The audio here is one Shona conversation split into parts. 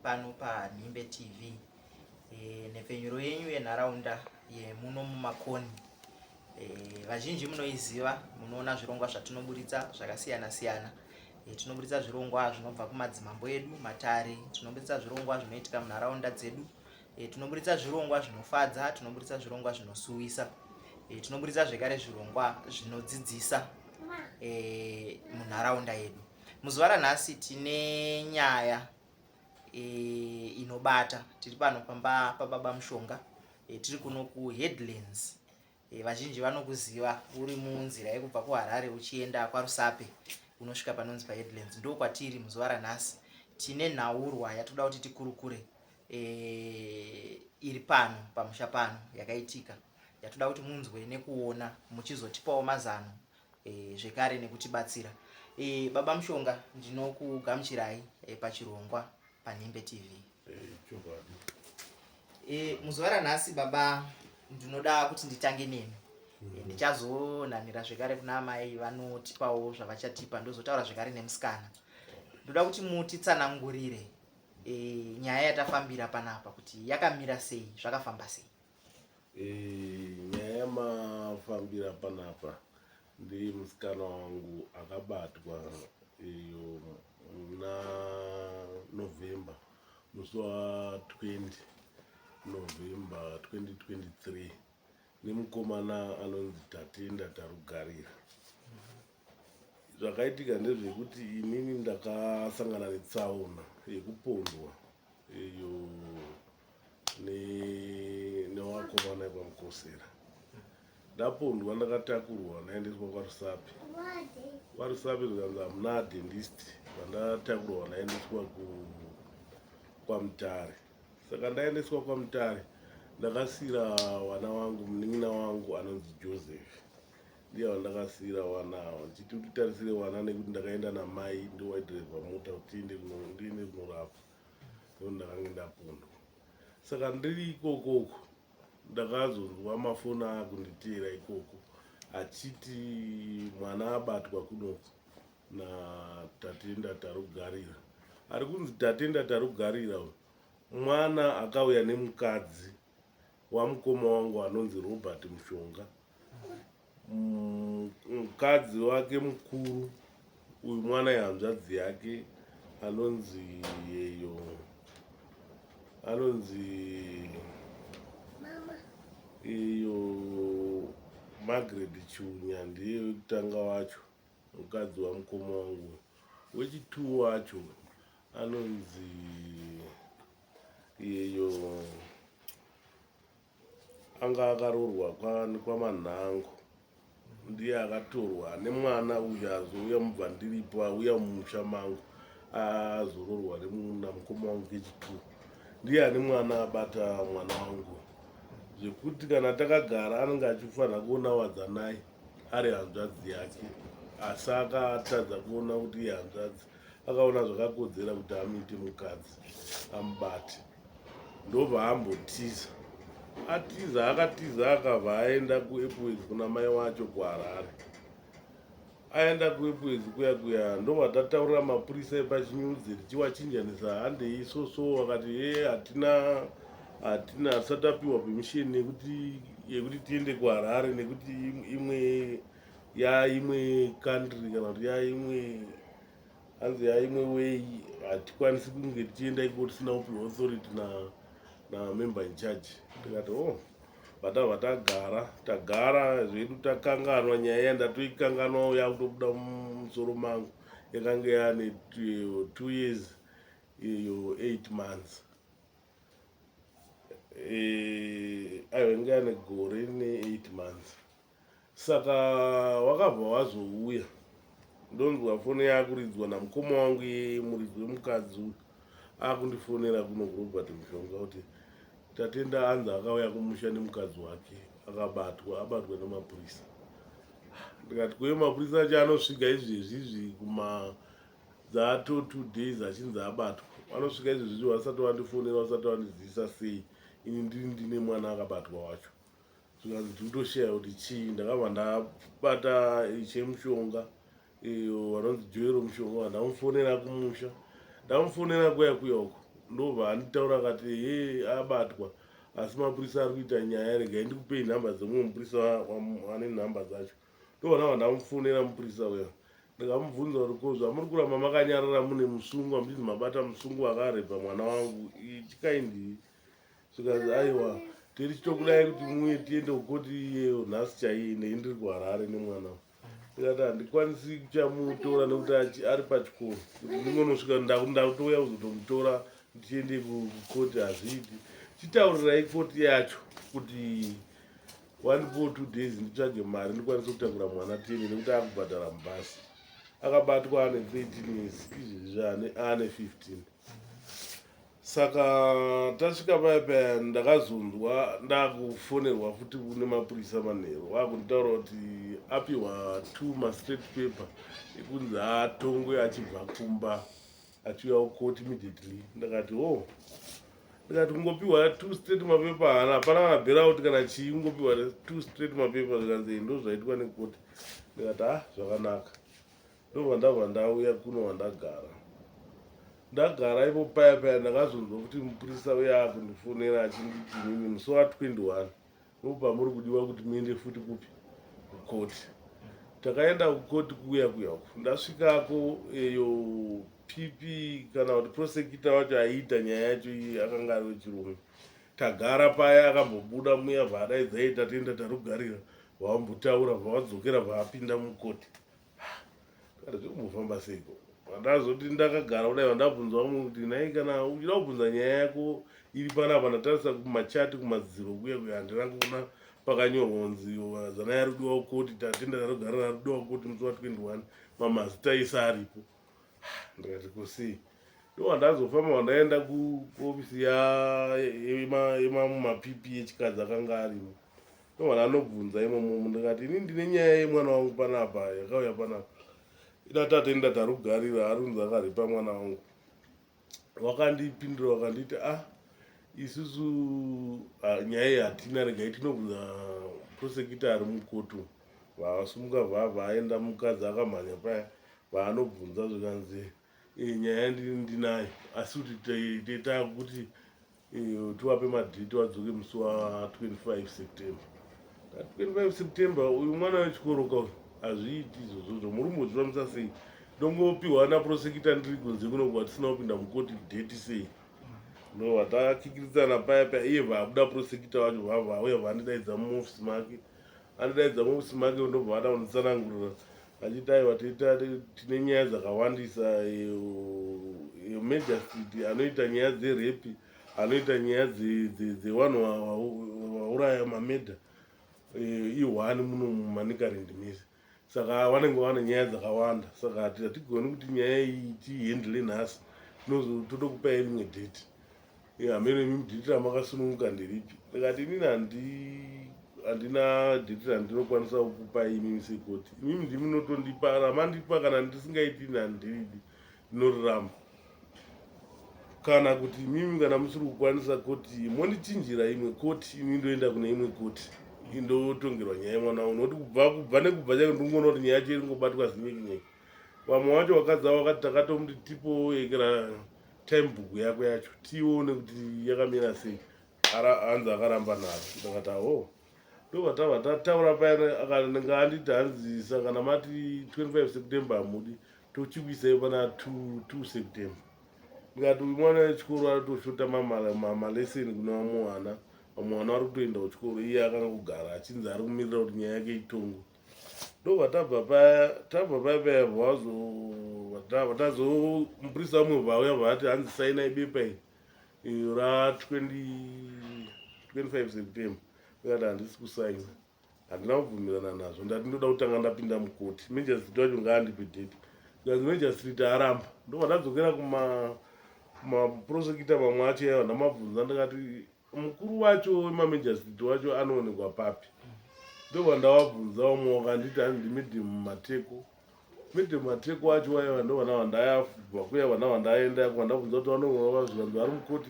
pano paNhimbe TV e, nhepfenyuro yenyu yenharaunda yemuno muMakoni. E, vazhinji munoiziva, munoona zvirongwa zvatinoburitsa zvakasiyana siyana. E, tinoburitsa zvirongwa zvinobva kumadzimambo edu, matare, tinoburitsa zvirongwa zvinoitika munharaunda dzedu e, tinoburitsa zvirongwa zvinofadza, tinoburitsa zvirongwa zvinosuwisa, e, tinoburitsa zvekare zvirongwa zvinodzidzisa e, munharaunda yedu. Muzuva ranhasi tine nyaya e, inobata. Tiri pano pamba pababa Mushonga, e, tiri kuno kuHeadlands. E, vazhinji vanokuziva uri munzira yekubva kuHarare uchienda kwaRusape unosvika panonzi paHeadlands, ndo kwatiri muzuva ranhasi. Tine nhaurwa yatoda kuti tikurukure e, iri pano pamusha pano yakaitika yatoda kuti munzwe nekuona muchizotipawo mazano e, zvekare nekutibatsira. E, Baba Mushonga, ndinokugamuchirai e, pachirongwa paNhimbe TV. Chokwadi. E, muzuva ranhasi baba ndinoda kuti nditange nemi. E, ndichazonhanira zvekare kuna amai vanotipawo zvavachatipa, ndozotaura zvekare nemusikana. Ndoda kuti mutitsanangurire e, nyaya yatafambira panapa kuti yakamira sei, zvakafamba sei. E, nyaya yamafambira panapa ndeyemusikana wangu akabatwa iyo muna November, musi wa 20 November 2023 nemukomana anonzi Tatenda Tarugarira. Zvakaitika ndezvekuti inini ndakasangana netsaona yekupondwa iyo nevakomana vekwaMukosera. Ndapondwa, ndakatakurwa, ndaendeswa kwaRusape. KwaRusape zvikanzi hamuna adentist. Vandatakurwa ndaendeswa kwaMutare. Saka ndaendeswa kwaMutare, ndakasira vana wangu, munin'ina wangu anonzi Joseph ndiye wandakasira wana awa, ndichiti utitarisire wana nekuti ndakaenda namai, ndowaidhiraivha mota kuti ndiende kunorapwa nekuti ndakange ndapondwa. Saka ndiri ikokoko ndakazonzwa mafoni akunditeera ikoko achiti mwana abatwa kunoko naTatenda Tarugarira. Ari kunzi Tatenda Tarugarira uyu mwana akauya nemukadzi wamukoma wangu anonzi Robert Mushonga. Mukadzi wake mukuru uyu mwana yehanzvadzi yake anonzi yeyo, anonzi iyo Margaret Chiunya, ndiye wekutanga wacho, mukadzi wamukoma wangu. Wechitu wacho anonzi iyeyo anga akaroorwa kwaManhango, ndiye akatorwa nemwana uyu azouya mubva ndiripo, auya mumusha mangu azororwa namukoma wangu kechitu, ndiye ane mwana abata mwana wangu, zvekuti kana takagara anenge achifanira kuona Wadzanai ari hanzvadzi yake, asi akatadza kuona kuti iye hanzvadzi, akaona zvakakodzera kuti amuite mukadzi amubate. Ndobva ambotiza, atiza, akatiza akabva aenda kuEpworth kuna mai wacho kuHarare. Aenda kuEpworth kuya kuya, ndobva tataurira mapurisa epaChinyudze tichiwachinjanisa, handei so vakati he, hatina hatina hatisati tapiwa permission yekuti tiende kuHarare nekuti imwe yaimwe country kana kuti yaimwe, hanzi yaimwe way, hatikwanisi kunge tichienda ikoko tisina kupiwa authority na member in charge. Tikati oh, vatabva tagara tagara zvedu, takanganwa nyaya iya, ndatoikanganwawo, yakutobuda mumusoro mangu. Yakange yane 2 years iyo 8 months. Aiwa, inge yane gore ne8 months. Saka wakabva wazouya, ndonzwa foni yakuridzwa namukoma wangu, muridzi wemukadzi uyu, akundifonera kuno kuRobert Mushonga kuti Tatenda anzi akauya kumusha nemukadzi wake akabatwa, abatwa nemapurisa. Ndikati kuye mapurisa acho anosvika izvezvi izvi kuma dzato 2 days achinzi abatwa, vanosvika izvezvi vasati vandifonera, vasati vandizivisa sei ini ndiri ndine mwana akabatwa wacho? Zvikanzi tikutoshaya kuti chii. Ndakabva ndabata chemushonga iyo vanonzi Joero Mushonga, ndamufonera kumusha, ndamufonera kuya kuya uko. Ndobva anditaura akati he abatwa asi mapurisa ari kuita nyaya regai ndikupei nhamba dzemumwe mupurisa ane nhamba dzacho. Ndobva ndabva ndamufonera mupurisa uya ndikamubvunza kuti ko zvamuri kuramba makanyarara mune musungwa muchinzi mabata musungwa akarepa mwana wangu chikaindii zvikanzi aiwa tiri chitokudai kuti muuye tiende kukoti iyeyo nhasi chaiye nei ndiri kuharare nemwana ndikati handikwanisi kuchamutora nekuti ari pachikoro kuti ndingonosvika ndakutouya kuzotomutora ndichiende kukoti hazviiti chitaurirai koti yacho kuti one four two days nditsvage mari ndikwanise kutakura mwana tiende nekuti akubhadhara mubhasi akabatwa ane 13 years izvezvi ane 15 Saka tasvika paya paya ndakazonzwa ndakufonerwa futi nemapurisa manheru vakunditaura kuti apiwa two mastraight paper ekunzi atongwe achibva kumba achiuya kukoti immediately ndakati o oh. ndikati kungopiwa two straight mapepa hana hapana kana bailout kana chii kungopiwa two straight mapepa zvikanzi ndo zvaitwa nekoti ndikati ah zvakanaka Ndobva ndabva ndauya kuno wandagara. Ndagara ipo paya paya ndakazonzwa kuti mupurisa uya akundifonera achinditi inini musi wa 21 ndopamuri kudiwa kuti muende futi kupi kukoti. Takaenda kukoti kuya kuya uku. Ndasvikako eyo PP kana kuti prosecutor wacho aiita nyaya yacho iyi akanga ari wechirume. Tagara paya akambobuda muya bvaadaidza iye tatoenda tarugarira vambotaura bvavadzokera bvaapinda mukoti. Kana zviri seiko? Pandazoti ndakagara kudai vandabvunza vamwe kuti nhai kana uchida kubvunza nyaya yako iri panapa ndatarisa kumachati kumadziro kuya kuya handina kuona pakanyorwa kunzi zanai ari kudiwa kukoti tatenda tarugarira ari kudiwa kukoti musi wa 21 mamazita ese aripo ndikati kusii ndowandazofamba wandaenda kuofisi yemamwe mapipi echikadzi akanga arimo Ndomwana anobvunza imomo ndikati ini ndine nyaya yemwana wangu panapa yakauya panapa ida tatenda tarugarira arunzi akaripa mwana wangu wakandipindura wakanditi ah isusu ah, nyaya iyi hatina regai tinobvunza prosecutor ari mukotu vavasumuka vabva aenda mukadzi akamhanya paya vaanobvunza zvikanzi eh, nyaya ndinayo asi kuti tetakuti Eh, tiwape madhiti wadzoke musi wa 25 September. 25 September uyu mwana wechikoro ka uyu hazviiti izvozvozvo muri kumbozvifambisa sei ndongopiwa naprosecutor ndiri kunze kuno kwatisina kupinda mukoti dheti sei no vatakikiritsana paya paya iye vaabuda prosecutor wacho vabva auya vandidaidza muofisi make andidaidza muofisi make ndobva vada kunditsanangurira achiti aiwa tita tine nyaya dzakawandisa magistrate anoita nyaya dzerepi anoita nyaya dzevanhu vauraya mamedha ihwani muno mumanikarend mese saka vanenge vane nyaya dzakawanda saka hatigoni kuti nyaya iyi tiihendle nhasi totokupai rimwe date hameno imi dhiti ramakasununguka nderipi ndikati inini handina dhiti randinokwanisa kukupai imimi sekoti imimi ndimi munotondipa ramandipa kana ndisingaiti ini handiridi ndinoriramba kana kuti imimi kana musiri kukwanisa koti mondichinjira imwe koti ini ndoenda kune imwe koti indotongerwa nyaya yemwana wangu nokuti kubva kubva nekubva chaiko ndingoona kuti nyaya yacho iri ngobatwa zinyeki nyeki vamwe wacho vakadzi avo vakati takatomuti tipo yekera time book yako yacho tione kuti yakamira sei hanzi akaramba nazvo ndakati aho ndobva tabva tataura paya akanenge anditi hanzi saka mati 25 September hamudi tochikuisai pana 2 September ndikati uyu mwana wechikoro aritoshota maleseni kune vamwe vana vamwe vana vari kutoenda kuchikoro iye akanga kugara achinzi ari kumirira kuti nyaya yake itongwe ndobva tabva paya tabva paya paya vazo vatazo mupurisa vamwe vauya vati hanzi sainai bepa iri ra 25 September ndikati handisi kusaina handina kubvumirana nazvo ndati ndoda kutanga ndapinda mukoti magistrate wacho ngaandipe date because magistrate aramba ndobva ndadzokera kuma kumaprosecutor mamwe acho yaiva ndamabvunza ndikati mukuru wacho wemamagistrate wacho anoonekwa papi ndobva ndavabvunza vamwe wakanditi hanzi ndimidhimu mateko midhimu mateko wacho waiva ndobva ndava ndayabva kuya vandava ndaenda kwandabvunza kuti vanogona vazvivanzi vari mukoti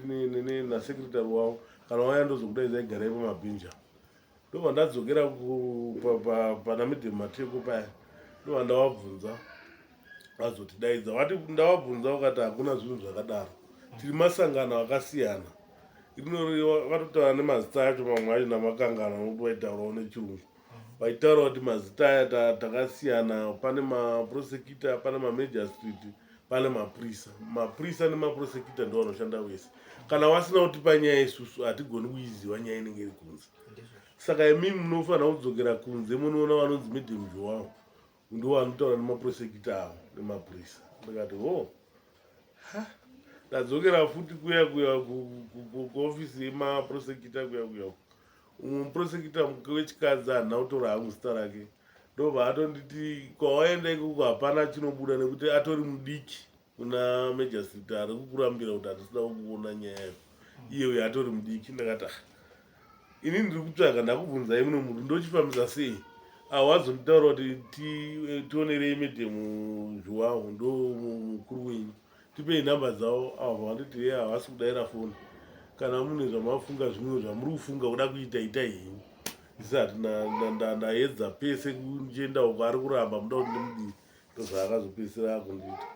nasecretary wavo kana wauya ndozokudaidzai garai pamabhinja ndobva ndadzokera pana midhimu mateko paya ndobva ndavabvunza vazotidaidza vati ndavabvunza vakati hakuna zvinhu zvakadaro. Tiri masangano akasiyana. Rinoreva vakatotaura nemazita acho mamwe acho ndamakanganwa nokuti vaitaurawo nechirungu. Vaitaura kuti mazita aya takasiyana pane maprosecutor, pane mamagistrate, pane mapurisa. Mapurisa nemaprosecutor ndo vanoshanda vese. Kana vasina kutipa nyaya isusu hatigoni kuiziva nyaya inenge iri kunze. Saka imimi munofanira kudzokera kunze munoona vanonzi Madam Joao ndo vanotaura nemaprosecutor avo nemapurisa. Ndikati ho ha ndadzokera futi kuya kuya kuofisi yemaprosecutor kuya kuya umwe muprosecutor wechikadzi handina kutora hangu zita rake ndobva atonditi kwawaenda ikoko hapana chinobuda nekuti atori mudiki kuna magistrate ari kukurambira kuti hatisida kukuona nyaya yako iye uyo atori mudiki ndakati ah ini ndiri kutsvaga ndakubvunzai muno munhu ndochifambisa sei awo azonditaura kuti tionerei madam Joao ndo mukuru wenyu tipei nhamba dzavo avo vanditi ye havasi kudaira foni kana mune zvamafunga zvimwe zvamuri kufunga kuda kuita itai henyu isi hatina ndaedza pese kunjenda uko ari kuramba muda kuti ndimudii ndozvaakazopedzisira akundiita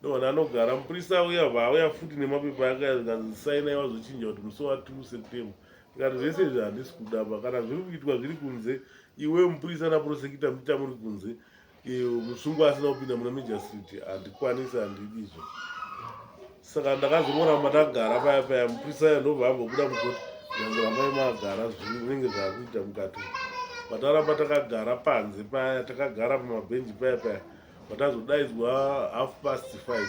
ndobva anogara mupurisa uya vauya futi nemapepa ake akanzi sainai wazochinja kuti musi wa 2 September ndikati zvese izvi handisi kuda pa kana zviri kuitwa zviri kunze iwe mupurisa naprosecutor muchiita muri kunze musungwa asina kupinda muna magistrate handikwanisi handidi izvo saka ndakazongoramba ndagara paya paya mupurisa uya ndobva ambobuda mukoti nyange rambai magara zvinenge zvakuita mukati vataramba takagara panze paya takagara pamabhenji paya paya vatazodaidzwa 5:30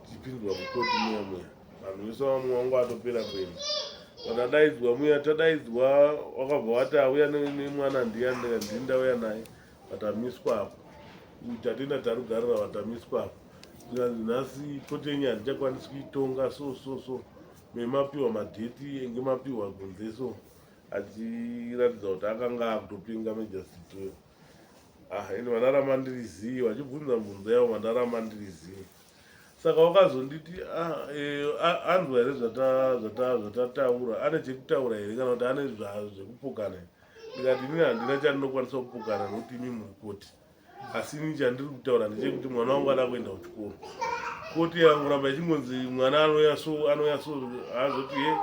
tichipinzwa mukoti muya muya vanhu vese vamwe vangu atopera kuenda vatadaidzwa muya tadaidzwa wakabva wati auya nemwana ndiya ndini ndauya naye vatamiswa apo tatenda tarugarira vatamiswa apo zvikanzi nhasi koti yenyu handichakwanisi kuitonga so so so memapiwa madheti enge mapiwa kunze so achiratidza kuti akanga akutopinga magistrate ah ini vandaramba ndiri zii vachibvunza mubvunzo yavo vandaramba ndiri zii saka wakazonditi ah, eh, anzwa here zvatataura ane chekutaura here kana kuti ane zvekupokana here ndikati inini handina chandinokwanisa kupokana nokuti imi muri koti asi ini chandiri kutaura ndechekuti mwana wangu ada kuenda kuchikoro koti yangoramba ichingonzi mwana anouya so anouya so azoti he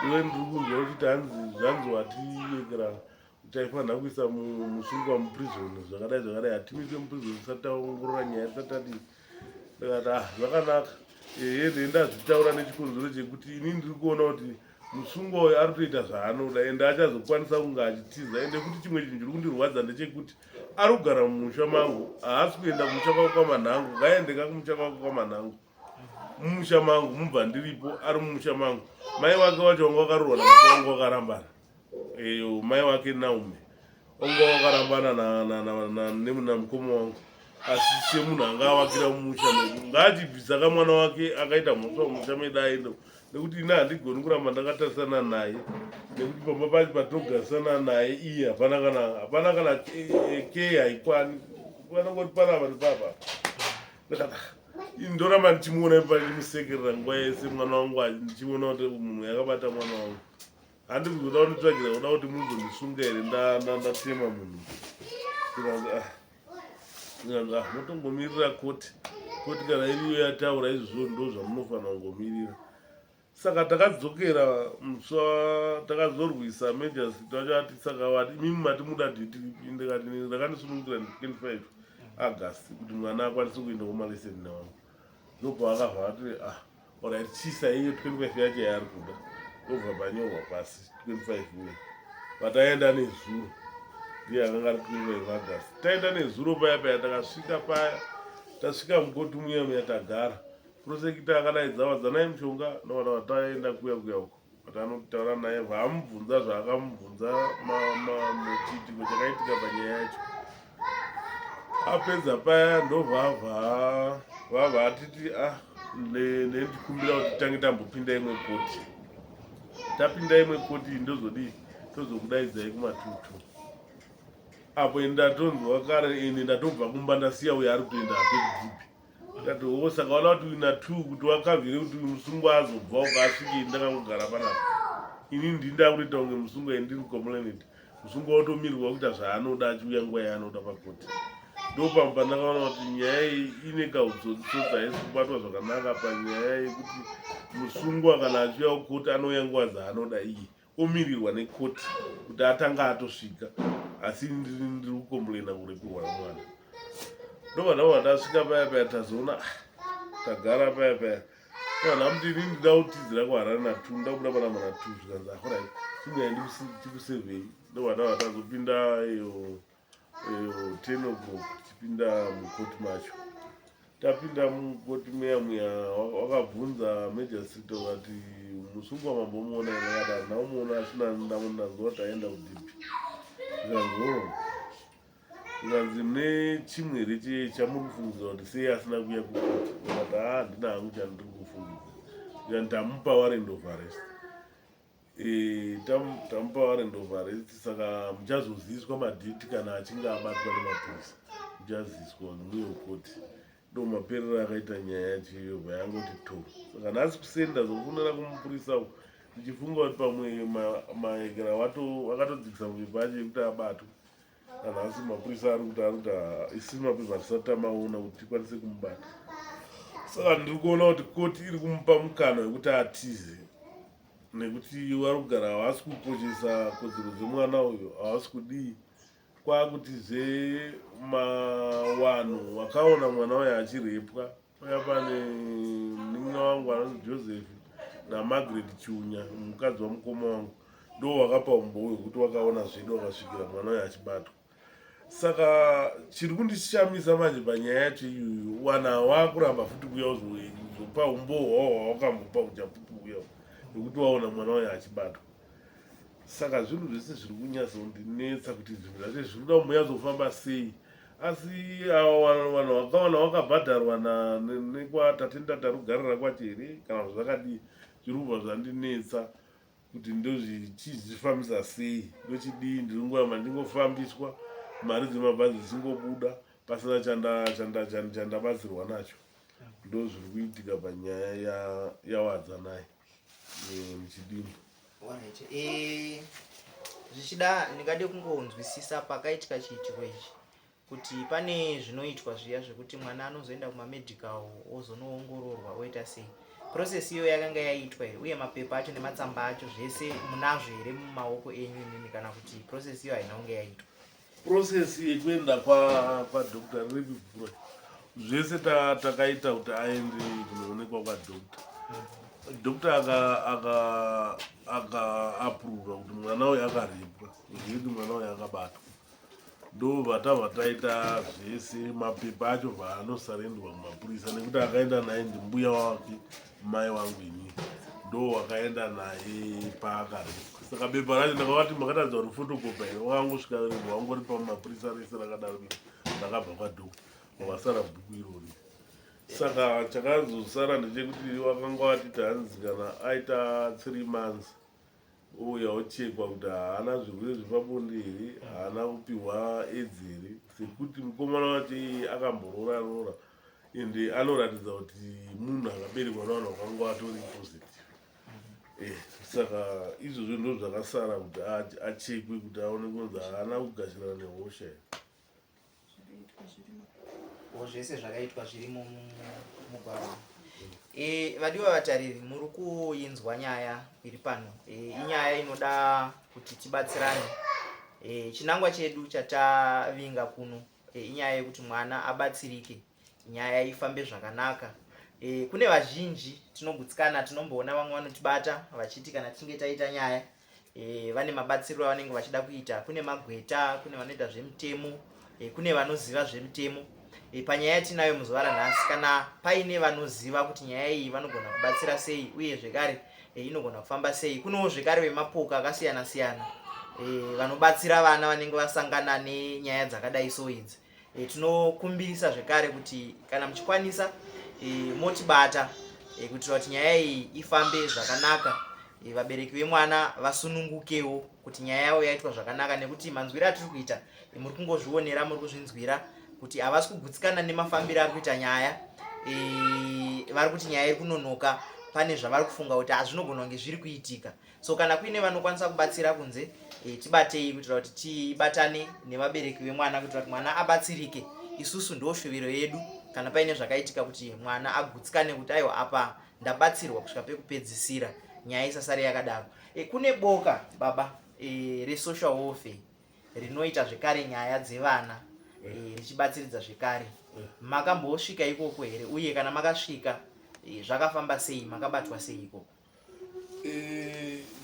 iwe ndiri kunzwa uchiti hanzi zvanzi watiekera taifanira kuisa musungwa muprison zvakadai zvakadai hatimise muprison tisati taongorora nyaya tisati tadii ndikati ah zvakanaka ehe ndee ndazvitaura nechikonzero chekuti ini ndiri kuona kuti musungwa uyu ari kutoita zvaanoda ende achazokwanisa kunge achitiza ende futi chimwe chinhu chiri kundirwadza ndechekuti ari kugara mumusha mangu haasi kuenda kumusha kwako kwamanhangu ngaende ka kumusha kwako kwamanhangu mumusha mangu mubva ndiripo ari mumusha mangu mai wake wacho wanga wakaroorwa nababa wangu wakarambana eyo mai wake Naume wanga wakarambana namukoma wangu asi semunhu anga awakira mumusha ngaachibvisa ka mwana wake akaita mhosva mumusha medu aende nekuti ini handigoni kuramba ndakatarisana naye nekuti pamba pacho patinogarisana naye iye hapana kana hapana kana ke haikwani vanongoti panapa nepapa ndoramba ndichimuona ipa ndichimusekerera nguva yese mwana wangu ndichiona kuti munhu yakabata mwana wangu handi kuzoda kunditsvagira kuda kuti muzondisunga here ndatema munhu ah, motongomirira koti koti kana iriyo yataura izvozvo ndo zvamunofanira kungomirira saka takadzokera musi takazorwisa magistrate wacho ati saka wati imimi mati muda date ripi ndikati ndakandisunungura 25 August kuti mwana akwanise kuenda kumalesson nevamwe ndopavakabva vati ah orit chisa iyo 25 yacho yaari kuda ndobva panyorwa pasi 25 uya vataenda nezuro ndiye akanga ari 25 August taenda nezuro paya paya takasvika paya tasvika mukoti muya muya tagara prosecutor akadaidza wadzanai mushonga ndovana vataenda kuya kuya uko vatanotaura naye vaamubvunza zvaakamubvunza chiitiko chakaitika panyaya yacho apedza paya ndovavha vavha atiti ah ndendikumbira kuti tange tambopinda imwe koti tapinda imwe koti ndozodii tozokudaidzai kumatutu apo ini ndatonzwa kare ini ndatobva kumba ndasiya uyo ari kutoenda hake kudhibhi ndikati ho saka wana kuti uina two kuti wakavhire kuti musungwa azobva uko asvike ini ndakangogara panapa ini ndini ndakutoita kunge musungwa ini ndiri complainant musungwa wotomirwa kuita zvaanoda achiuya nguva yaanoda pakoti. Ndopamwe pandakaona kuti nyaya iyi ine kautsotsotsi, haisi kubatwa zvakanaka panyaya yekuti musungwa kana achiuya kukoti anouya nguva dzaanoda iye, omirirwa nekoti kuti atanga atosvika, asi ndiri kukomplaina kurepirwa nemwana. Ndobva ndabva ndasvika paya paya, tazoona, ah, tagara paya paya, ndabva ndamuti ini ndida kutizira kuHarare na2, nda kubuda panamba na2. Zvikanzi, alright, chingai ndikusevhei. Ndobva ndabva tazopinda iyo iyo 10 o'clock, tichipinda mukoti macho. Tapinda mukoti muya muya, wakabvunza magistrate wakati, "Musungwa mambomuona here?" Akati, "Handina kumuona, asi ndanzwa kuti aenda kuDP." Zvikanzi, "Oh." Zvikanzi, "Mune chimwe here chamuri kufungidzira kuti sei asina kuuya kukoti?" Akati, "Ha, handina hangu chandiri kufungidzira." Zvikanzi, "Tamupa warrant of arrest." Tamupa warrant of arrest, saka muchazoziswa madate kana achinge abatwa nemapurisa, muchaziswa muye kukoti. Ndo maperero akaita nyaya yacho iyo, bva yangoti to. Saka nhasi kusenda zokufonera kumupurisa uku, ndichifunga kuti pamwe maekera vakatodzikisa mapepa acho ekuti abatwe. Nanhasi mapurisa ari kuti isi mapepa tisati tamaona kuti tikwanise kumubata. Saka ndiri kuona kuti koti iri kumupa mukana wekuti atize, nekuti vari kugara havasi kukoshesa kodzero dzemwana uyu, havasi kudii. Kwakutizve mawanhu wakaona mwana uyu achirepwa paya, pane munin'ina wangu anonzi Joseph naMargaret Chiunya, mukadzi wamukoma wangu, ndo wakapa umbowo hwekuti wakaona zvedu, wakasvikira mwana uyu achibatwa. Saka chiri kundishamisa manje panyaya yacho iyoyo, wana wakuramba futi kuuya kuzopa umbowo hwawo hwawakambopa uchapupu uya hwekuti waona mwana uyu achibatwa. Saka zvinhu zvese zviri kunyatsondinetsa kuti zvinhu zvacho zviri kuda kumboyatsofamba sei. Asi ava vanhu vakawana vakabhadharwa nekwaTatenda Tarugarira kwacho here kana zvakadii, zviri kubva zvandinetsa kuti ndozvichizvifambisa sei, ndochidii. Ndiri ngoramba ndingofambiswa, mari dzemabhazi dzichingobuda pasina chandabatsirwa nacho. Ndo zviri kuitika panyaya yaWadzanai muchidimbu. Alright. Zvichida ndingade kungonzwisisa pakaitika chiitiko ichi, kuti pane zvinoitwa zviya zvekuti mwana anozoenda kumamedical ozonoongororwa, oita sei. Process iyo yakanga yaitwa here, uye mapepa acho nematsamba acho zvese munazvo here mumaoko enyu imimi, kana kuti process iyo haina kunge yaitwa? Process yekuenda kwadoctor riripi zvese takaita kuti aende kunoonekwa kwadoctor. Doctor akaaprova kuti mwana uyu akarepwa, zvekuti mwana uyu akabatwa. Ndo vatabva taita zvese, mapepa acho vaanosarendwa kumapurisa, nekuti akaenda naye ndimbuya wake, mai wangu inini, ndo wakaenda naye paakarepwa. Saka bepa racho ndakavati, "Makatadza kuti photocopy here?" Wakangosvika wangori pamapurisa rese rakadaro, rakabva kwadoctor, wakasara bhuku irori. Saka chakazosara ndechekuti wakanga watiti hanzi kana aita 3 months ouya ochekwa kuti haana zvirwere zvepabonde here, haana kupiwa AIDS here, sekuti mukomana wacho iye akamborora rora, ende anoratidza kuti munhu akaberekwa nevanhu vakanga vatori positive. Saka izvozvo ndo zvakasara kuti achekwe kuti aone kunzi haana kugashirana nehosha here. O, zvese zvakaitwa zvirimo mugwaro. Vadiwa vatariri, muri kuinzwa nyaya iri pano. Inyaya inoda kuti tibatsirane. Chinangwa chedu chatavinga kuno inyaya yekuti mwana abatsirike, nyaya ifambe zvakanaka. Kune vazhinji tinogutsikana, tinomboona vamwe vanotibata vachiti kana tichinge taita nyaya, vane mabatsiro avanenge vachida kuita. Kune magweta, kune vanoita zvemutemo, kune vanoziva zvemutemo. Panyaya yatinayo muzuva ranhasi, kana paine vanoziva kuti nyaya iyi vanogona kubatsira sei, uye zvekare inogona kufamba sei, kunewo zvekare vemapoka akasiyana siyana vanobatsira vana vanenge vasangana nenyaya dzakadai so idzi. Tinokumbirisa zvekare kuti kana muchikwanisa, motibata kuitira kuti nyaya iyi ifambe zvakanaka, vabereki vemwana vasunungukewo kuti nyaya yavo yaitwa zvakanaka, nekuti manzwiro atiri kuita, muri kungozvionera, muri kuzvinzwira kuti havasi kugutsikana nemafambiro ari kuita nyaya. Vari kuti nyaya iri kunonoka, pane zvavari kufunga kuti hazvinogona kunge zviri kuitika. So kana kuine vanokwanisa kubatsira kunze, tibatei kuitira kuti tibatane nevabereki vemwana kuitira kuti mwana abatsirike. Isusu ndo shuviro yedu kana paine zvakaitika kuti mwana agutsikane kuti aiwa apa ndabatsirwa kusvika pekupedzisira, nyaya isasare yakadaro. Kune boka baba resocial welfare rinoita zvekare nyaya dzevana richibatsiridza zvekare. Makambosvika ikoko here, uye kana makasvika zvakafamba sei, makabatwa sei ikoko?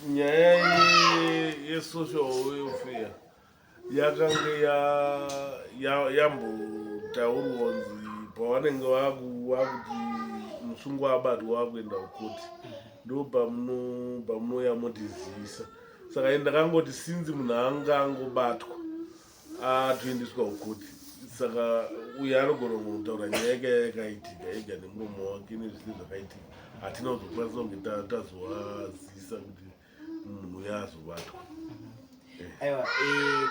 Nyaya yesocial welfare yakange yambotaurwa nzi pavanenge vakuti musungwa abatwa wakuenda kukoti, ndo pamunouya motizivisa. Saka ini ndakangoti sinzi munhu anga angobatwa atoendeswa kukoti, saka uyo anogona kutaura nyaya yake yakaitika ega nemuromo wake nezvise zvakaitika. Hatina kuzokwanisa kunge tazovazivisa kuti munhu uyo azobatwa. Aiwa,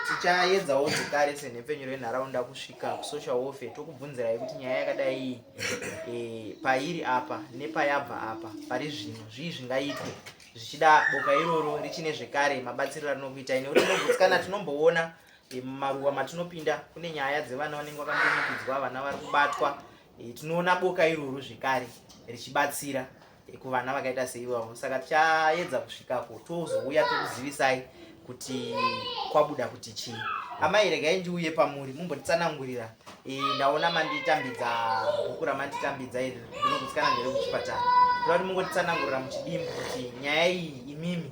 tichaedzawo zvekare senhepfenyuro yenharaunda kusvika kusocial welfare, tokubvunzirai kuti nyaya yakadai pairi apa nepayabva apa pari zvino zvii zvingaitwe, zvichida boka iroro richine zvekare mabatsiro arinokuitai, nekuti tinogutsikana tinomboona mumaruwa matinopinda kune nyaya dzevana vanenge vakambunyikidzwa, vana vari kubatwa. Tinoona boka iroro zvekare richibatsira kuvana vakaita seivavo. Saka tichaedza kusvikako, tozouya tokuzivisai kuti kwabuda kuti chii. Amai, regai ndiuye pamuri mumbotitsanangurira. Ndaona manditambidza bhuku ramanditambidza iri, ndinogutsikana nderekuchipatara. Toda kuti mungotitsanangurira muchidimbu kuti nyaya iyi imimi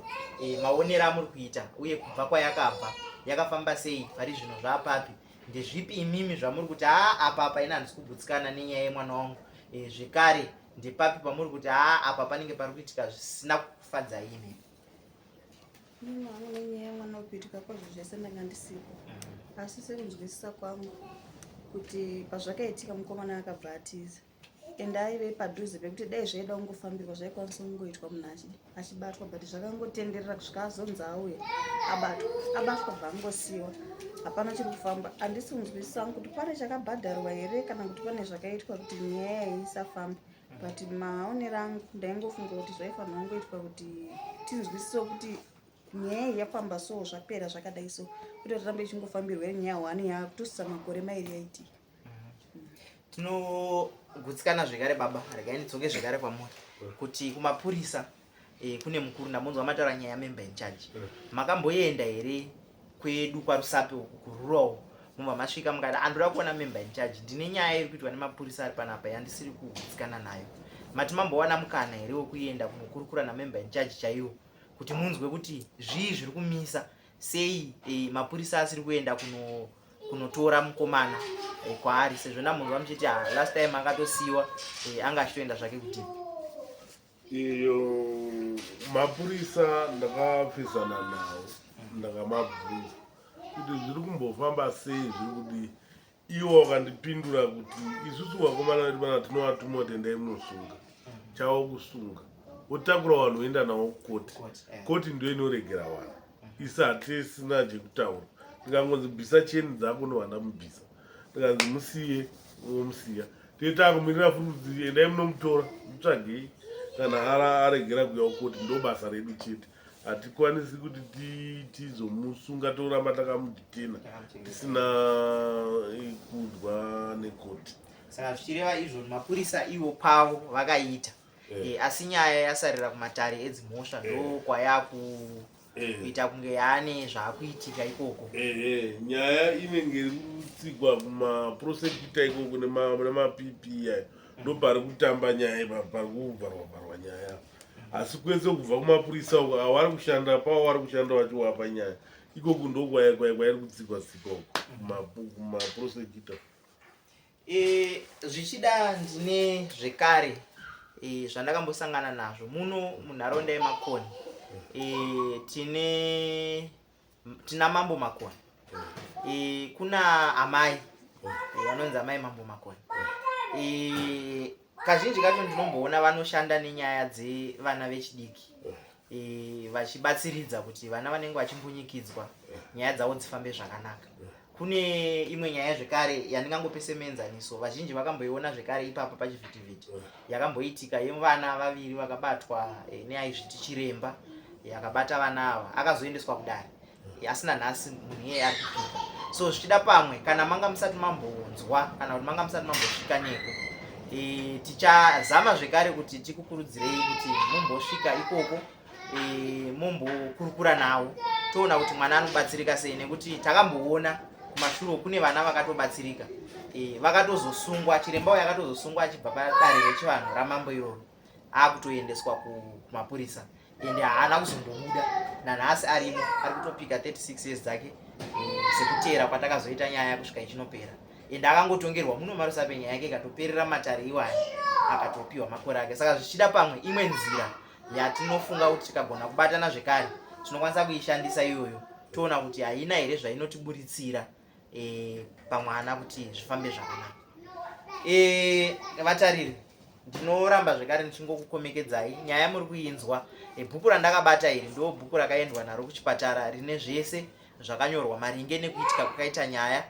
maonero amuri kuita, uye kubva kwayakabva yakafamba sei, pari zvino zvaapapi, ndezvipi imimi zvamuri kuti haa, apa apa ina handisi kugutsikana nenyaya yemwana wangu, zvekare ndepapi pamuri kuti haa, apa panenge pari kuitika zvisina kufadzai imi? Mimi hangu nenyaya yemwana kuitika kwazvo zvese ndanga ndisipo, asi sekunzwisisa kwangu kuti pazvakaitika mukomana akabva atiza, ende aive padhuze pekuti dai zvaida kungofambirwa zvaikwanisa kungoitwa munhu achibatwa, but zvakangotenderera kusvika azonzi auya abatwa. Abatwa bva angosiwa, hapana chiri kufamba. Handisi kunzwisisa hangu kuti pane chakabhadharwa here kana kuti pane zvakaitwa kuti nyaya iyi isafambe, but maonero angu ndaingofunga kuti zvaifanirwa kungoitwa kuti tinzwisisewo kuti nyaya iyi yafamba so, zvapera zvakadai so, kuti rirambe ichingofambirwa iri nyaya hwani yakutosisa makore 2 yaitika. Tinogutsikana zvekare baba, regai ndidzoke zvekare kwamuri kuti kumapurisa kune mukuru, ndambonzwa mataura nyaya yamember in charge. Makamboenda here kwedu kwaRusape uku kurural, mubva masvika mukati andoda kuona member in charge, ndine nyaya iri kuitwa nemapurisa ari panapa yandisiri kugutsikana nayo? Mati mambowana mukana here wekuenda kunokurukura namember in charge chaiwo kuti munzwe kuti zvii zviri kumisa sei mapurisa asiri kuenda kunotora mukomana kwaari, sezvo ndambonzwa muchiti ah, last time akatosiyiwa anga achitoenda zvake kudhipi? Iyo mapurisa ndakapesana nawo, ndakamabvunza kuti zviri kumbofamba sei, zviri kudii. Iwo wakandipindura kuti isusu vakomana vedu pana tinovatuma kuti endai munosunga, chavo kusunga, wotakura vanhu woenda navo kukoti. Koti ndio inoregera vanhu, isi hatisina chekutaura. Ndikangonzi bvisa cheni dzako, ndobva ndamubvisa. Ndikanzi musiye, womusiya. Toita kumirira futi kuti endai munomutora, mutsvagei kana aregera kuuya kukoti. Ndo basa redu chete, hatikwanisi kuti tizomusunga toramba takamudetena tisina kuudzwa nekoti. Saka zvichireva izvo mapurisa ivo pavo vakaita, asi nyaya yasarira kumatare edzimhosva, ndo kwayakuita kunge yaane zvaakuitika ikoko. Ehe, nyaya inenge iri kutsigwa kumaprosecutor ikoko nemaPP ayo, ndo pari kutamba nyaya ipapo, pari kuvharwa vharwa nyaya. Asi kwese kubva kumapurisa uko avari kushanda pavo, vari kushanda vachiwapa nyaya ikoko, ndo kwairi kutsigwa tsigwa uko kumaprosecutor. Zvichida ndine zvekare zvandakambosangana nazvo muno munharaunda yeMakoni. Tine tina Mambo Makoni, kuna amai vanonzi amai Mambo Makoni. Kazhinji kacho ndinomboona vanoshanda nenyaya dzevana vechidiki, vachibatsiridza kuti vana vanenge vachimbunyikidzwa nyaya dzavo dzifambe zvakanaka. Kune imwe nyaya zvekare yandingangope semuenzaniso, vazhinji vakamboiona zvekare ipapa pachivhitivhiti, yakamboitika yevana vaviri vakabatwa neaizviti chiremba, akabata vana ava, akazoendeswa kudare, asina nhasi munhu iyeye ari kupika. So zvichida pamwe kana manga musati mambonzwa kana kuti manga musati mambosvika neko, tichazama zvekare kuti tikukurudzirei kuti mumbosvika ikoko, mumbokurukura nawo, toona kuti mwana anobatsirika sei, nekuti takamboona kumashure kune vana vakatobatsirika, vakatozosungwa. Chiremba uyo akatozosungwa achibva padare rechivanhu ramambo iroro, akutoendeswa kumapurisa, ende haana kuzombobuda. Nanhasi arimo, ari kutopika 36 years dzake, sekuteera kwatakazoita nyaya kusvika ichinopera. Ende akangotongerwa muno maRusape, nyaya yake ikatoperera matare iwaya, akatopiwa makore ake. Saka zvichida pamwe imwe nzira yatinofunga kuti tikagona kubatana zvekare tinokwanisa kuishandisa iyoyo, toona kuti haina here zvainotiburitsira pamwana kuti zvifambe zvakanaka. Vatariri, ndinoramba zvekare ndichingokukomekedzai nyaya muri kuinzwa. Bhuku randakabata iri ndo bhuku rakaendwa naro kuchipatara, rine zvese zvakanyorwa maringe nekuitika kwakaita nyaya,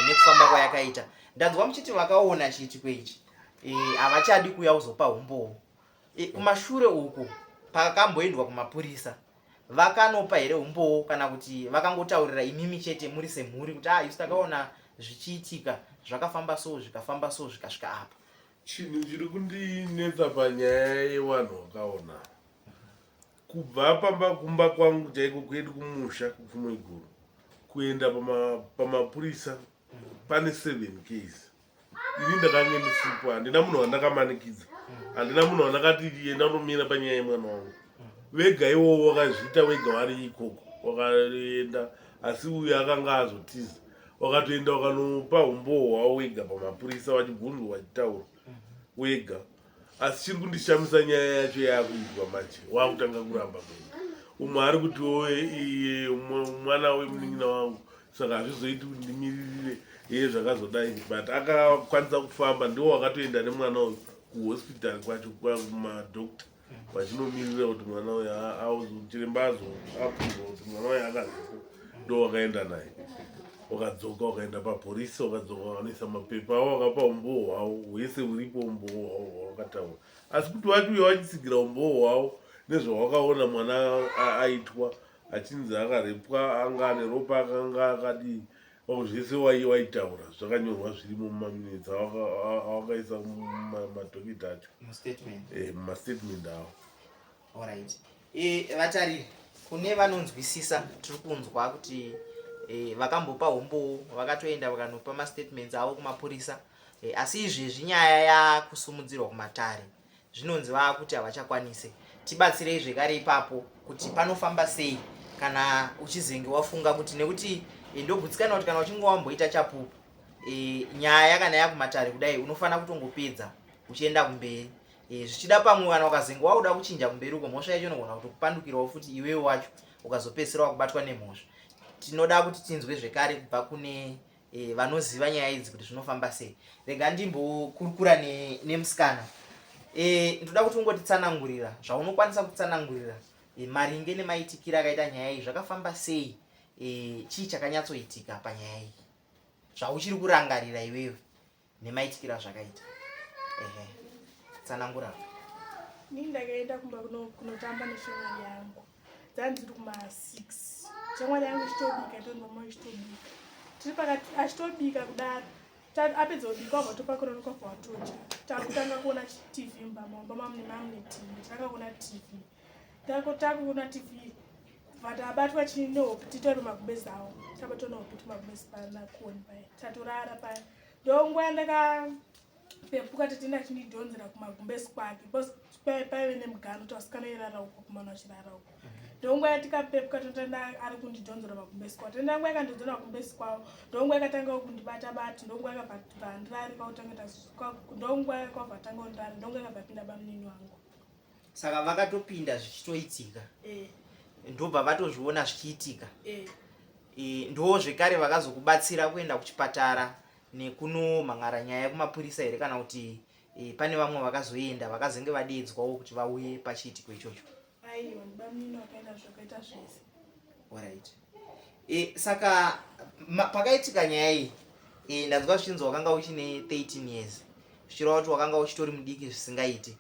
nekufamba kwayakaita. Ndanzwa muchiti vakaona chiitiko ichi havachadi kuuya kuzopa umbowo. Kumashure uku pakamboendwa kumapurisa, vakanopa here umbowo, kana kuti vakangotaurira imimi chete muri semhuri kuti ah, isu takaona zvichiitika, zvakafamba so, zvikafamba so, zvikasvika apa? Chinhu chiri kundinetsa panyaya yevanhu vakaona, kubva pamba kumba kwangu chaiko kwedu kumusha kuPfumoiguru kuenda pamapurisa pane 7 ks. Ini ndakange ndisipo, handina munhu wandakamanikidza, handina munhu wandakati enda unomira panyaya yemwana wangu. Vega iwowo wakazviita wega wari ikoko, wakaenda, asi uyu akanga azotiza. Wakatoenda wakanopa umbowo hwavo wega pamapurisa, vachibvunzwa vachitaura wega. Asi chiri kundishamisa, nyaya yacho yaakuitwa manje, wakutanga kuramba kuenda. Umwe ari kutiwo iye mwana wemunin'ina wangu, saka hazvizoiti kuti ndimiririre iye zvakazodai, but akakwanisa kufamba, ndiwo wakatoenda nemwana uyu kuhospital kwacho, kumadoctor, vachinomiririra kuti mwana uyu, chiremba azoapurwa kuti mwana uyu akazipo. Ndo wakaenda naye, wakadzoka, wakaenda paporisi, wakadzoka, wakanoisa mapepa avo, wakapa umbowo hwavo hwese huripo, umbowo hwavo hwawakataura. Asi kuti wachiuya wachitsigira umbowo hwavo nezvawakaona mwana aitwa, achinzi akarepwa, anga ane ropa, akanga akadii, zvese waitaura zvakanyorwa, zvirimo mumaminutes awakaisa mumadhoketi acho, mumastatement avo. Alright. Vatariri, kune vanonzwisisa, tiri kunzwa kuti vakambopa umbowo, vakatoenda vakanopa mastatements avo kumapurisa, asi izvezvi nyaya yakusumudzirwa kumatare, zvinonzi vaakuti havachakwanise. Tibatsirei zvekare ipapo kuti panofamba sei kana uchizenge wafunga kuti, nekuti ndogutsikana kuti kana uchinge wamboita chapupu, nyaya kana yakumatare kudai, unofanira kutongopedza uchienda kumberi. Zvichida pamwe kana ukazenge wauda kuchinja kumberi uko, mhosva yacho inogona kutokupandukirawo futi iwewe wacho, ukazopedzisira wakubatwa nemhosva. Tinoda kuti tinzwe zvekare kubva kune vanoziva nyaya idzi kuti zvinofamba sei. Rega ndimbokurukura nemusikana. Ndoda kuti ungotitsanangurira zvaunokwanisa kutsanangurira, maringe nemaitikiro akaita nyaya iyi, zvakafamba sei, chii chakanyatsoitika panyaya iyi zvauchiri kurangarira iwewe nemaitikiro azvakaita. Ehe, tsanangura. Ini ndakaenda kumba kunotamba neshamwari yangu. Dzanzi ndiri kuma6, shamwari yangu ichitobika, tonoma ichitobika, tiri pakati achitobika kudaro. Apedza kubika, wabva topakura, kwabva watodya. Takutanga kuona TV mumba, mumba mamune TV. Tanga kuona TV, takuona TV, kubva tabatwa chii nehope, titori magumbezi avo. Tabatwa nehope timagumbezi panakoni paya, tatorara paya. Ndonguva yandakapepuka, titenda achindidhonzera kumagumbezi kwake, because paive nemugano kuti vasikana irara uko, kumana vachirara uko. Ndonguva yatikapepuka, totenda ari kundidhonzera magumbezi kwavo. Tenda nguva yakandidhonzera magumbezi kwavo, ndonguva yakatanga kundibata bata, ndonguva yakabva ndirari, kwakutanga, ndonguva yakabva tanga kundirari, ndonguva yakabva pinda bamunini wangu. Saka vakatopinda zvichitoitika? Eh. Ndobva vatozviona zvichiitika? Eh. Ndo zvekare vakazokubatsira kuenda kuchipatara nekunomhan'ara nyaya yekumapurisa here, kana kuti pane vamwe vakazoenda vakazenge vadedzwawo kuti vauye pachiitiko ichocho? Aiwa, ndibamunini wakaenda, zvakaita zvese. Alright. Saka pakaitika nyaya iyi, ndanzwa zvichinzi wakanga uchine 13 years, zvichireva kuti wakanga uchitori mudiki zvisingaiti.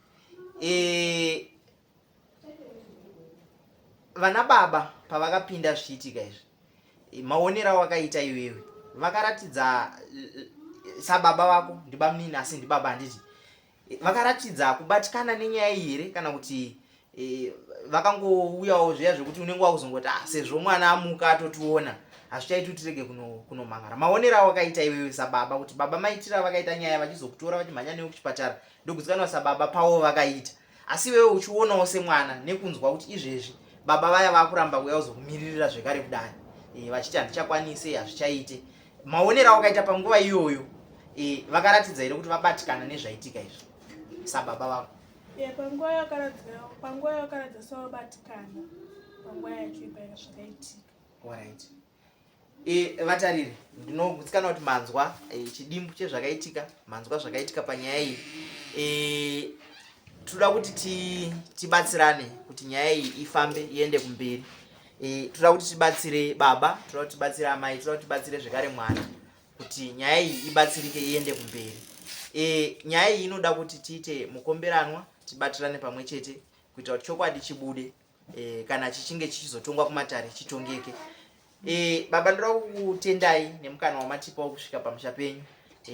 Vana baba pavakapinda zvichiitika izvi, maonero awakaita iwewe? Vakaratidza sababa vako, ndibamunini asi ndibaba handiti? Vakaratidza kubatikana nenyaya iyi here kana kuti vakangouyawo zviya zvekuti unenge wakuzongoti ah, sezvo mwana amuka atotiona hazvichaiti kuti tirege kunomhangara? Maonero awakaita iwewe sababa, kuti baba maitira vakaita nyaya vachizokutora vachimhanya newe kuchipatara, ndokuzikanwa sababa pavo vakaita, asi iwewe uchionawo semwana nekunzwa kuti izvezvi baba vaya vakuramba kuuya kuzokumiririra zvekare kudai, vachiti handichakwanise, hazvichaite, maonero awakaita panguva iyoyo, vakaratidza here kuti vabatikana nezvaitika izvi sababa vako? Panguva yakaratidza sevabatikana panguva yacho ipaika zvakaitika. Alright. Vatariri, ndinogutsikana kuti manzwa chidimbu chezvakaitika, manzwa zvakaitika panyaya iyi. Toda kuti tibatsirane kuti nyaya iyi ifambe iende kumberi. Toda kuti tibatsire baba, toda kuti tibatsire amai, toda kuti tibatsire zvekare mwana kuti nyaya iyi ibatsirike iende kumberi. Nyaya iyi inoda kuti tiite mukomberanwa, tibatirane pamwe chete kuitira kuti chokwadi chibude, kana chichinge chichizotongwa kumatare chitongeke. Baba, ndoda kukutendai nemukana wamatipa wekusvika pamusha penyu,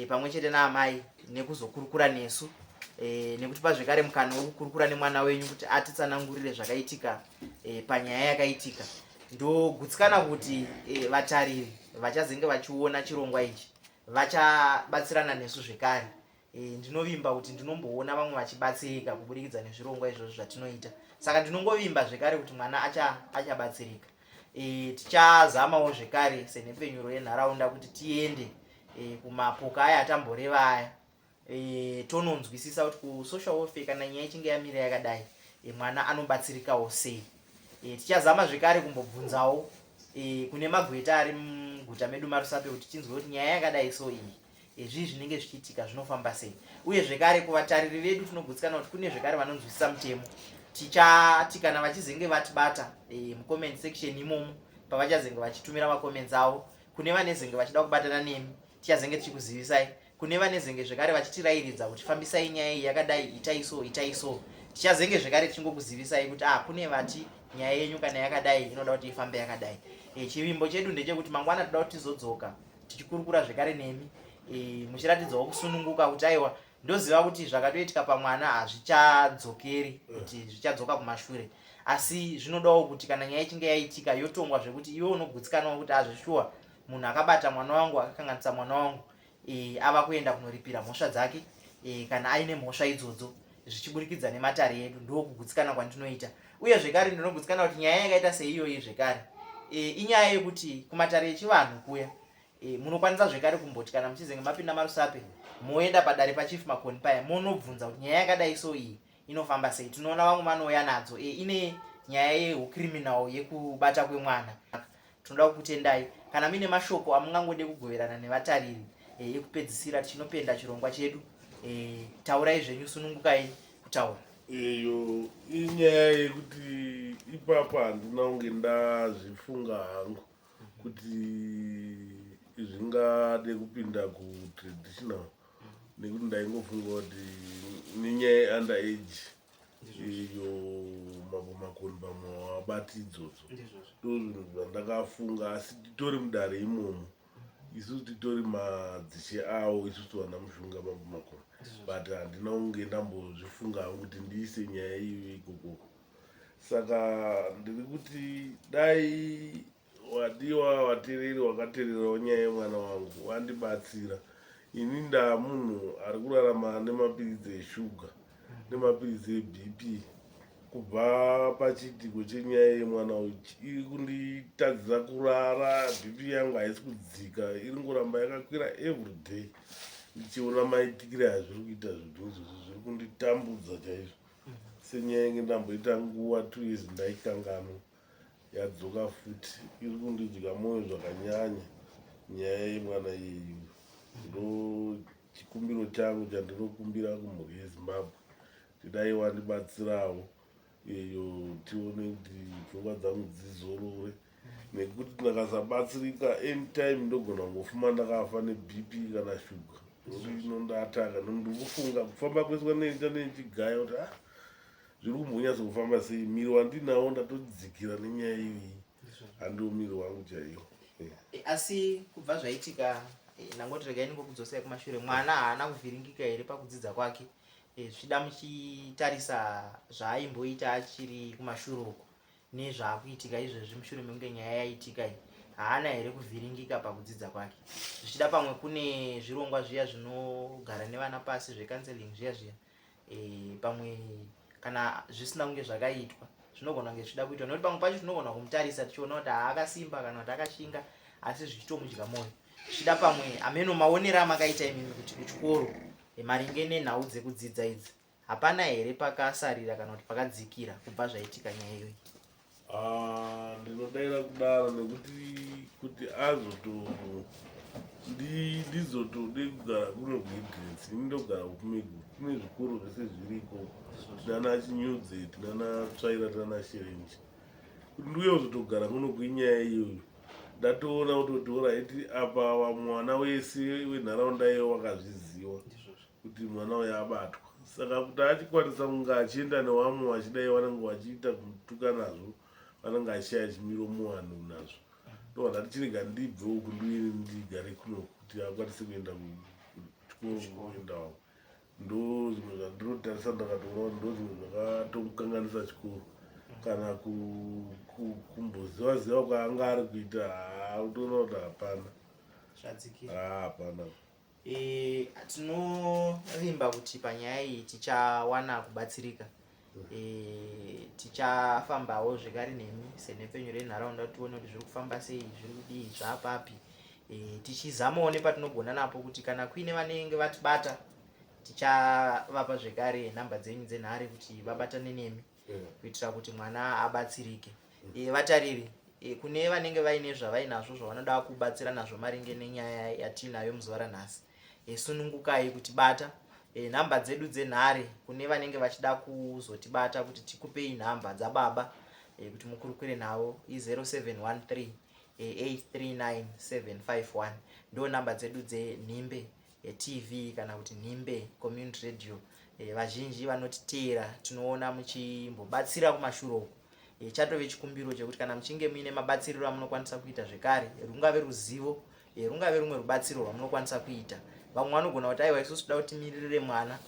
pamwe chete naamai, nekuzokurukura nesu, nekutipa zvekare mukana wekukurukura nemwana wenyu kuti atitsanangurire zvakaitika panyaya yakaitika. Ndogutsikana kuti vatariri vachazenge vachiona chirongwa ichi vachabatsirana nesu zvekare. Ndinovimba kuti ndinomboona vamwe vachibatsirika kuburikidza nezvirongwa izvozvo zvatinoita, saka ndinongovimba zvekare kuti mwana achabatsirika. Tichazamawo zvekare senhepfenyuro yenharaunda kuti tiende kumapoka aya atamboreva aya, tononzwisisa kuti kusocial welfare kana nyaya ichinge yamira yakadai, mwana anobatsirikawo sei. Tichazama zvekare kumbobvunzawo kune magweta ari muguta medu maRusape kuti tinzwe kuti nyaya yakadai so iyi, zvii zvinenge zvichiitika, zvinofamba sei. Uye zvekare kuvatariri vedu, tinogutsikana kuti kune zvekare vanonzwisisa mutemo. Tichati kana vachizenge vatibata mucomment section imomo, pavachazenge vachitumira macomments avo, kune vanezenge vachida kubatana nemi, tichazenge tichikuzivisai. Kune vanezenge zvekare vachitirayiridza kuti fambisai nyaya iyi yakadai, itai so, itai so, tichazenge zvekare tichingokuzivisai kuti ah, kune vati nyaya yenyu kana yakadai inoda kuti ifambe yakadai. Chivimbo chedu ndechekuti mangwana toda kuti tizodzoka tichikurukura zvekare nemi, muchiratidzawo kusununguka kuti aiwa, ndoziva kuti zvakatoitika pamwana hazvichadzokeri, kuti zvichadzoka kumashure, asi zvinodawo kuti kana nyaya ichinge yaitika yotongwa zvekuti iwe unogutsikanawo kuti azvishuwa munhu akabata mwana wangu, akakanganisa mwana wangu, ava kuenda kunoripira mhosva dzake, kana aine mhosva idzodzo, zvichiburikidza nematare edu. Ndokugutsikana kwandinoita. Uye zvekare ndinogutsikana kuti nyaya yakaita seiyoyi zvekare, inyaya yekuti kumatare echivanhu kuya, munokwanisa zvekare kumboti kana muchizenge mapinda maRusape, moenda padare paChief Makoni paya, monobvunza kuti nyaya yakadai so iyi inofamba sei. Tinoona vamwe vanouya nadzo, ine nyaya yehucriminal yekubata kwemwana. Tinoda kukutendai. Kana muine mashoko amungangode kugoverana nevatariri, ekupedzisira tichinopenda chirongwa chedu, taurai zvenyu, sunungukai kutaura. Iyo inyaya yekuti ipapo handina kunge ndazvifunga hangu kuti zvingade kupinda kutraditional, nekuti ndaingofunga kuti nenyaya yeunder age iyo, Mambo Makoni pamwe wabati idzodzo, ndo zvinhu zvandakafunga. Asi titori mudare imomo isusu, titori madzishe avo isusu vana Mushunga, Mambo Makoni, but handina kunge ndambozvifunga hangu kuti ndiise nyaya iyo ikokoko. Saka ndiri kuti dai wadiwa vateereri wakateererawo nyaya yemwana wangu wandibatsira. Ini ndamunhu ari kurarama nemapiritsi eshuga nemapiritsi eBP. Kubva pachiitiko chenyaya yemwana uyu, iri kunditadzisa kurara. BP yangu haisi kudzika, iri ngoramba yakakwira everyday ndichiona maitikire azviri kuita zvinhu izvozvo. Zviri kunditambudza chaizvo. Senyaya inge ndamboita nguva 2 years ndaikanganwa, yadzoka futi, iri kundidya mwoyo zvakanyanya nyaya yemwana iyeyu. Ndo chikumbiro changu chandinokumbira kumhuri yeZimbabwe, kuti dai wandibatsirawo iyo, tione kuti pfungwa dzangu dzizorore, nekuti ndakasabatsirika, anytime ndogona kungofuma ndakafa neBP kana shuga, nokuti inondataka. Ndikufunga kufamba kwese kwandinoita nechigaya kuti ah, zviri kumbonyatsokufamba sei. Miri wandinawo ndatodzikira nenyaya iyi, handiwo miri wangu chaiwo. Eh, asi kubva zvaitika eh, ndangoti regai ndingokudzosai kumashure mwana haana kuvhiringika here pakudzidza kwake eh, zvichida muchitarisa zvaaimboita achiri kumashure uko nezvaakuitika izvezvi mushure mekunge nyaya yaitika iyi haana here kuvhiringika pakudzidza kwake zvichida pamwe kune zvirongwa zviya zvinogara nevana pasi zvecounseling zviya zviya e, pamwe kana zvisina kunge zvakaitwa zvinogona kunge zvichida kuitwa nekuti pamwe pacho tinogona kumutarisa tichiona kuti haakasimba kana kuti akashinga asi zvichitomudya mwoyo zvichida pamwe ameno maonero amakaita imimi kuti kuchikoro e, maringe nenhau dzekudzidza idzi hapana here pakasarira kana kuti pakadzikira kubva zvaitika nyaya iyoyi Ah, ndinodaira kudaro nekuti kuti azoto ndizotode kugara kuno kuhidrens ini ndogara kumigu kune zvikoro zvese zviriko tinana chinyudze tinana tsvaira tinana sherenji kuti ndiuye kuzotogara kuno kuinyaya iyoyo ndatoona kutoti oraiti apa mwana wese wenharaunda iyo wakazviziva kuti mwana uyo abatwa saka kuti achikwanisa kunge achienda newamwe vachidai vanenge vachiita kutuka nazvo vanenge achishaya chimiro muvanhu nazvo ndobva ndati chirega ndibve uku ndiuye ndigare kuno kuti akwanise kuenda kuchikoro kuenda wavo ndo zvimwe zvandinotarisa ndakatoona ndo zvimwe zvakatomukanganisa chikoro kana kumboziva ziva kwaanga ari kuita haa utoona kuti hapana hapana E, tinovimba kuti panyaya iyi tichawana kubatsirika e, tichafambawo zvekare nemi senhepfenyuro yenharaunda tione kuti zviri kufamba sei zviri kudii zvapapi e, tichizamawo nepatinogona napo kuti kana kuine vanenge vatibata tichavapa zvekare nhamba dzenyu dzenhare kuti vabatane nemi kuitira kuti mwana abatsirike e, vatariri e, kune vanenge vaine zvavainazvo zvavanoda kubatsira nazvo maringe nenyaya yatiinayo muzuva ranhasi e, sunungukai kutibata e, nhamba dzedu dzenhare kune vanenge vachida kuzotibata kuti tikupei nhamba dzababa e, kuti mukurukure navo i0713 e, 839 751 ndo nhamba dzedu dzenhimbe TV kana kuti Nhimbe Community Radio. E, vazhinji vanotiteera tinoona muchimbobatsira kumashure uku. E, chatove chikumbiro chekuti kana muchinge muine mabatsiriro amunokwanisa kuita zvekare, rungave ruzivo, e, rungave rumwe rubatsiro rwamunokwanisa kuita. Vamwe vanogona kuti aiwa isusu toda kuti timiririre mwana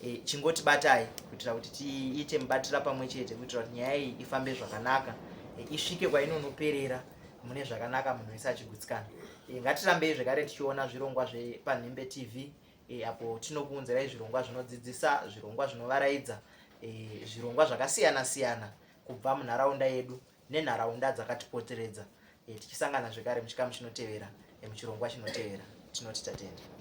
e, chingotibatai kuitira kuti tiite mubatira pamwe chete kuitira kuti nyaya iyi ifambe zvakanaka e, isvike kwainonoperera mune zvakanaka munhu wese achigutsikana. E, ngatirambei zvekare tichiona zvirongwa zvepanhimbe tv e, apo tinokuunzirai zvirongwa zvinodzidzisa zvirongwa zvinovaraidza e, zvirongwa zvakasiyana siyana kubva munharaunda yedu nenharaunda dzakatipoteredza e, tichisangana zvekare muchikamu chinotevera e, muchirongwa chinotevera tinoti tatenda.